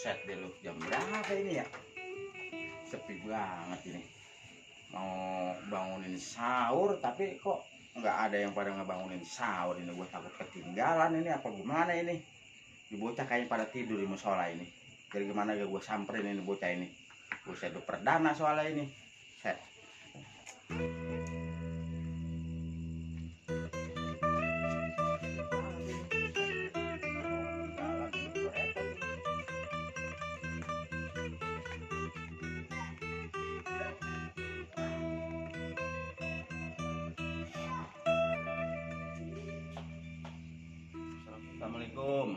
Buset deh lu, jam berapa ini ya? Sepi banget ini. Mau bangunin sahur tapi kok nggak ada yang pada ngebangunin sahur ini. Gue takut ketinggalan ini apa gimana ini. Di bocah kayaknya pada tidur di musola ini. Jadi gimana ya gue samperin ini bocah ini. Buset udah perdana soalnya ini. Set. Assalamualaikum.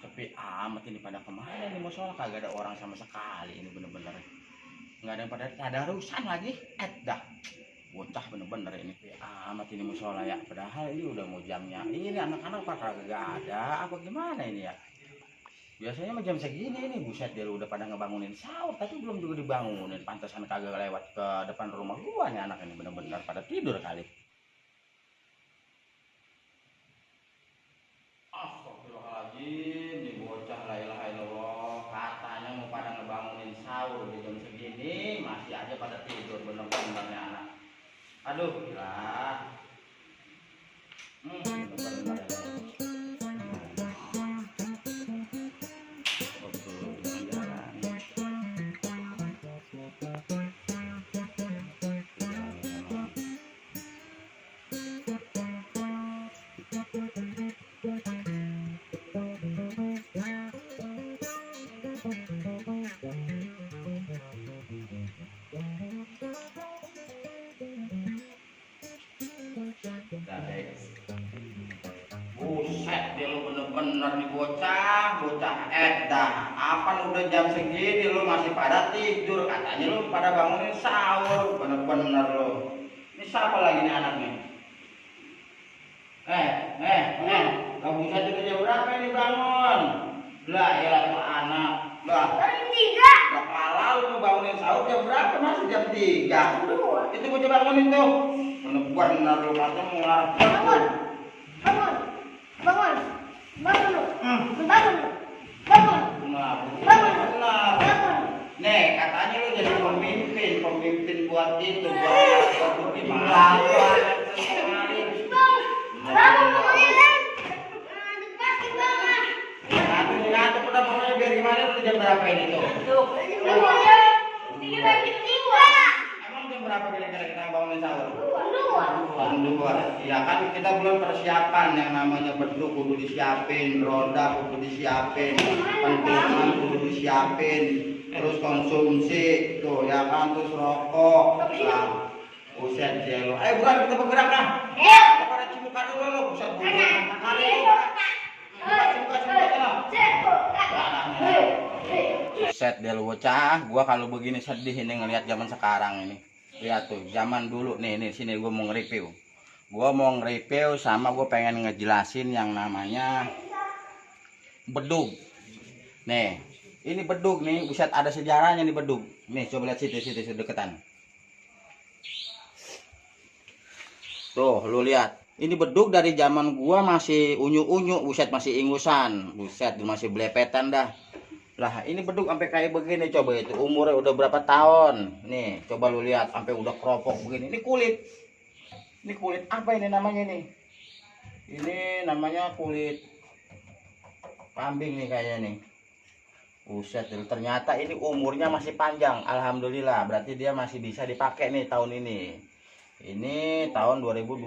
Sepi amat ini, pada kemana ini musola, kagak ada orang sama sekali ini, bener-bener nggak ada yang pada tadarusan lagi. Dah bocah bener-bener ini. Sepi amat ini musola ya, padahal ini udah mau jamnya ini, anak-anak pada kagak ada apa gimana ini ya. Biasanya mah jam segini ini, buset dia udah pada ngebangunin sahur tapi belum juga dibangunin. Pantesan kagak lewat ke depan rumah gua nih, anak ini bener-bener pada tidur kali. Astagfirullahaladzim, di bocah la ilaha illallah, katanya mau pada ngebangunin sahur di jam segini masih aja pada tidur, bener-benernya anak. Aduh, gila. Bener-bener ya. Buset dia lu bener-bener nih bocah dah. Apa udah jam segini lu masih pada tidur, katanya lu pada bangunin sahur, bener-bener lu. Ini siapa lagi nih anak nih? Kamu buset udah jam berapa ini bangun? Lah iyalah tuh anak. Lah Jam 3. lah kalau lu mau bangunin sahur jam berapa? Masih jam 3. Itu bocah bangunin tuh. Bener-bener lu masa mau ngarep. Bangun. Benar. Nih, katanya lu jadi pemimpin buat itu, buat pertimbangan. Ngantuk udah, pokoknya biar gimana lu jam berapa ini tuh? Emang jam berapa kira-kira kita bangunin sahur? Jam 2. Ya kan kita belum persiapan, yang namanya beduk kudu disiapin, roda kudu disiapin, pentungan kudu disiapin, terus konsumsi tuh ya kan, terus rokok. Nah, buset jelo. Bukan, kita bergerak lah. Pada cimukan dulu lo, buset bukan kali. Buset dia lu bocah, gua kalau begini sedih ini ngelihat zaman sekarang ini. Lihat tuh, zaman dulu nih sini gua mau nge-review. Gua mau nge-review sama gua pengen ngejelasin yang namanya bedug. Nih, ini bedug nih, buset ada sejarahnya nih bedug. Nih, coba lihat situ deketan. Tuh, lu lihat. Ini bedug dari zaman gua masih unyu-unyu, buset masih ingusan. Buset masih belepetan dah. Lah ini bedug sampai kayak begini, coba itu umurnya udah berapa tahun. Nih coba lu lihat sampai udah keropok begini. Ini kulit apa ini namanya nih? Ini namanya kulit kambing nih kayaknya nih. Buset, ternyata ini umurnya masih panjang. Alhamdulillah, berarti dia masih bisa dipakai nih tahun ini. Ini tahun 2022.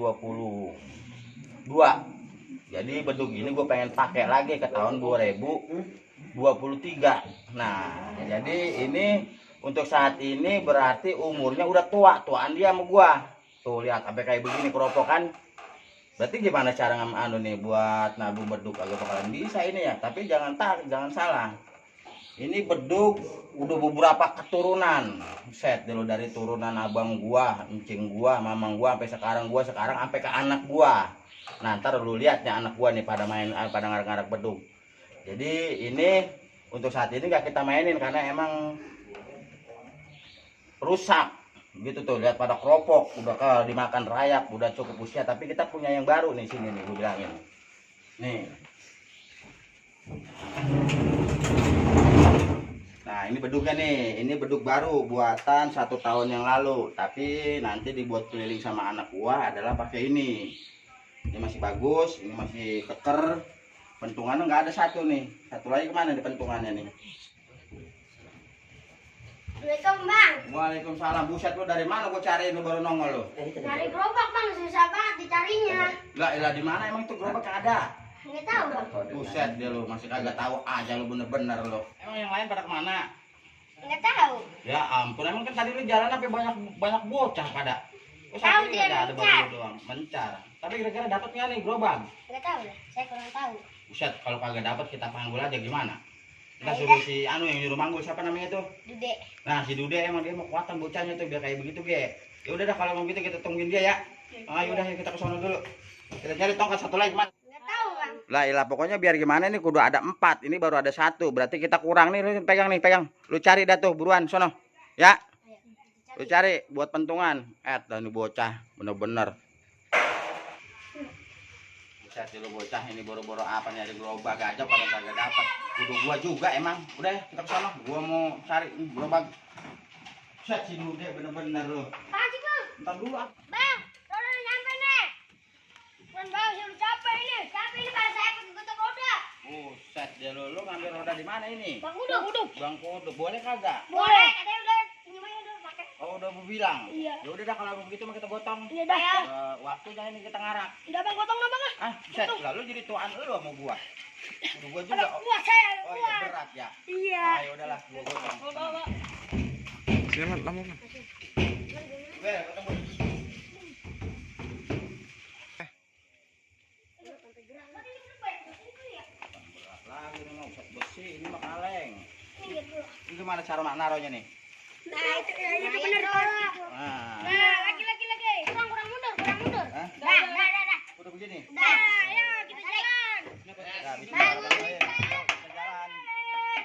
Jadi bedug ini gue pengen pakai lagi ke tahun 2023. Nah, jadi ini untuk saat ini berarti umurnya udah tuaan dia sama gua. Tuh lihat sampai kayak begini keropokan. Berarti gimana cara nih buat nabung bedug, agak bakalan bisa ini ya. Tapi jangan salah. Ini bedug udah beberapa keturunan. Set dulu dari turunan abang gua, encing gua, mamang gua sampai sekarang sampai ke anak gua. Nah, ntar lu lihat nih anak gua nih pada ngarak-ngarak bedug. Jadi ini untuk saat ini gak kita mainin karena emang rusak gitu tuh. Lihat pada keropok, udah dimakan rayap, udah cukup usia. Tapi kita punya yang baru nih sini nih, gue bilangin nih. Nah ini bedugnya nih, ini bedug baru buatan 1 tahun yang lalu, tapi nanti dibuat keliling sama anak gua adalah pakai ini. Ini masih bagus, ini masih keker. Pentungannya nggak ada satu nih, satu lagi kemana nih pentungannya nih? Assalamualaikum bang. Waalaikumsalam. Buset, lu dari mana gua cariin lu baru nongol lu? Dari gerobak bang, susah banget dicarinya. Lah di mana emang itu gerobak yang ada? Nggak tahu bang. Buset dia lu, masih kagak tahu aja lu bener-bener lu. Emang yang lain pada kemana? Nggak tahu. Ya ampun, emang kan tadi lu jalan sampai banyak bocah pada. Tahu dia ada mencar. baru doang, mencar. Tapi kira-kira dapat nggak nih gerobak? Nggak tahu lah, saya kurang tahu. Buset, kalau kagak dapat kita panggul aja gimana? Kita Ayo suruh dah. si anu yang nyuruh manggul, siapa namanya tuh? Dude. Nah si Dude emang dia mau kuatan bocahnya tuh biar kayak begitu ge. Ya udah dah kalau mau gitu kita tungguin dia ya. Ayo udah kita ke sono dulu. Kita cari tongkat satu lagi mana? Nggak tahu bang. Lah ilah pokoknya biar gimana nih kudu ada 4. Ini baru ada 1. Berarti kita kurang nih, lu pegang nih, pegang. Lu cari dah tuh buruan sono. Ya. Lu cari buat pentungan. Dan ini bocah bener-bener. Buset lu bocah ini boro-boro apa nih, ada gerobak aja kalau kagak dapat. Kudu gua juga emang. Udah ya, kita ke sono. Gua mau cari gerobak. Buset si Dude bener-bener lu. Apa sih bang? Entar dulu ah. Bang, kalau udah nyampe nih. Bang, sudah capek ini. Capek ini pada saya pergi ke roda. Buset dia lu ngambil roda di mana ini? Bang udah. Bang Kudu, boleh kagak? Boleh, katanya udah pinjamannya udah pakai. Oh udah mau bilang. Iya. Ya udah dah kalau begitu mah kita gotong. Iya dah. Waktunya ini kita ngarak. Udah bang, gotong dah bang. Ah, buset, lalu jadi tuan lu sama gua. Gua juga. Wah saya. Oh iya berat ya. Iya. Ayo udahlah, gua gotong. Siapa lama kan? Ketemu. Berat lagi nih mau buset besi, ini mah kaleng. Ini gimana cara naronya nih? Nah itu bener pak. Nah, Nah lagi. Kurang mundur. Hah? Dah. Udah begini. Dah, ayo kita jalan. Nah, bisa jalan.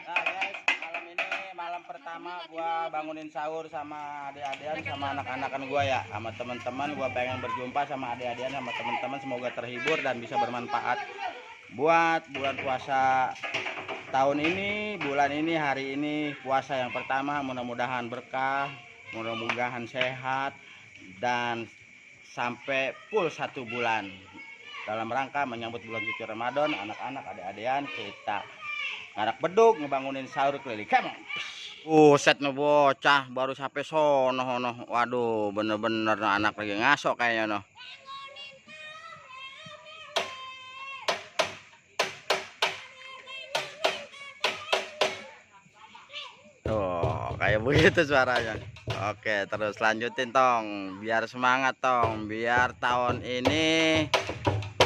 Nah guys, malam ini malam pertama gua bangunin sahur sama adik-adian sama anak-anakan gua ya, sama teman-teman. Gua pengen berjumpa sama adik-adian sama teman-teman, semoga terhibur dan bisa bermanfaat buat bulan puasa tahun ini, bulan ini, hari ini puasa yang pertama. Mudah-mudahan berkah, mudah-mudahan sehat dan sampai full 1 bulan dalam rangka menyambut bulan suci Ramadan. Anak-anak, adik-adian kita ngarak bedug ngebangunin sahur keliling. Come on. Set no bocah baru sampai sono. Waduh, bener-bener anak lagi ngasok kayaknya no. Tuh, kayak begitu suaranya. Oke, terus lanjutin tong, biar semangat tong, biar tahun ini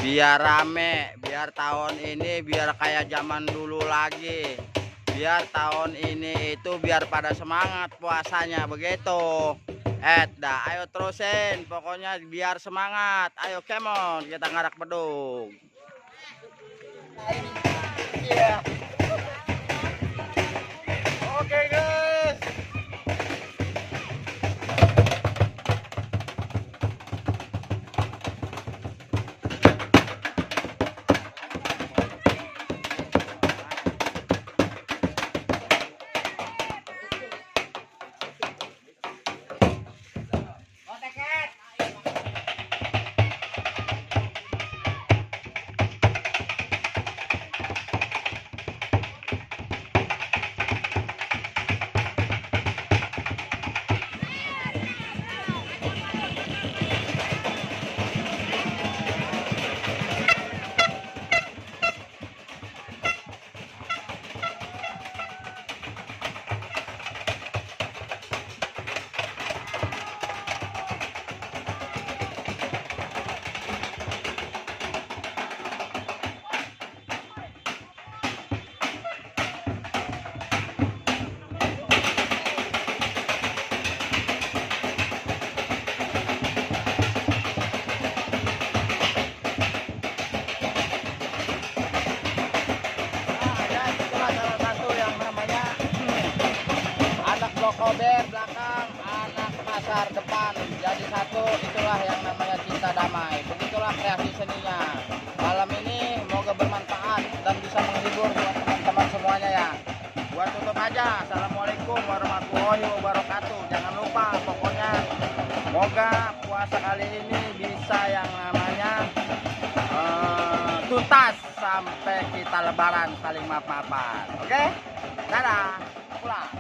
biar rame, biar tahun ini biar kayak zaman dulu lagi, biar tahun ini itu biar pada semangat puasanya begitu. Dah ayo terusin, pokoknya biar semangat. Ayo come on, kita ngarak bedug. Iya. Oke guys. Kober belakang, anak pasar depan jadi satu, itulah yang namanya cinta damai. Begitulah kreasi seninya. Malam ini semoga bermanfaat dan bisa menghibur buat teman-teman semuanya ya. Buat tutup aja. Assalamualaikum. Semoga puasa kali ini bisa yang namanya tuntas sampai kita lebaran saling maaf-maafan. Oke? Dadah. Pulang.